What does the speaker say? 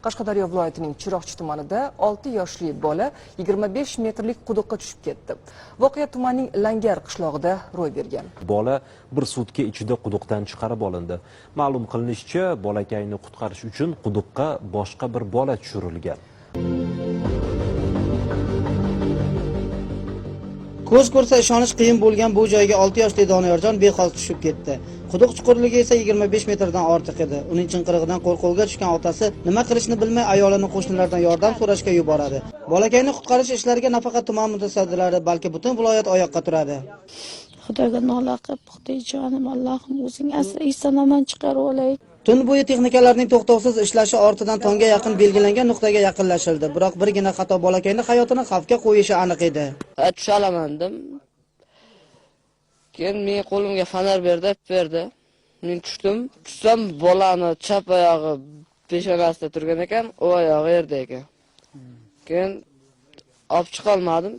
Qashqadaryo viloyatining Chiroqchi tumanida 6 yoshli bola 25 metrlik quduqqa tushib ketdi. Voqea tumanning Langar qishlog'ida ro'y bergan. Bola bir sutka ichida quduqdan chiqarib olindi. Ma'lum qilinishicha, bolakayni qutqarish uchun quduqqa boshqa bir bola tushirilgan. Ko'z ko'rsa ishonish qiyin bo'lgan bu joyga 6 yoshli Doniyorjon bexos tushib ketdi. Quduq chuqurligi esa 25 metrdan ortiq edi. Uning chinqirig'idan qo'rquvga tushgan otasi nima qilishni bilmay ayolini qo'shnilardan yordam so'rashga yuboradi. Bolakayni qutqarish ishlariga nafaqat tuman mutasaddilari, balki butun viloyat oyoqqa turadi. Xudoga nola qilib, Xudojonim, Allohim o'zing asra, eson omon chiqarib olay. Tun bo'yi texnikalarning to'xtovsiz ishlashi ortidan tongga yaqin belgilangan nuqtaga yaqinlashildi. Biroq birgina xato bolakayni hayotini xavfga qo'yishi aniq edi. Tusha olaman dedim. Keyin men qo'limga fonar berdi, berdi. Men tushdim. Tushsam bolani chap oyog'i peshonasida turgan ekan, o oyog'i yerda ekan. Keyin olib chiqa olmadim.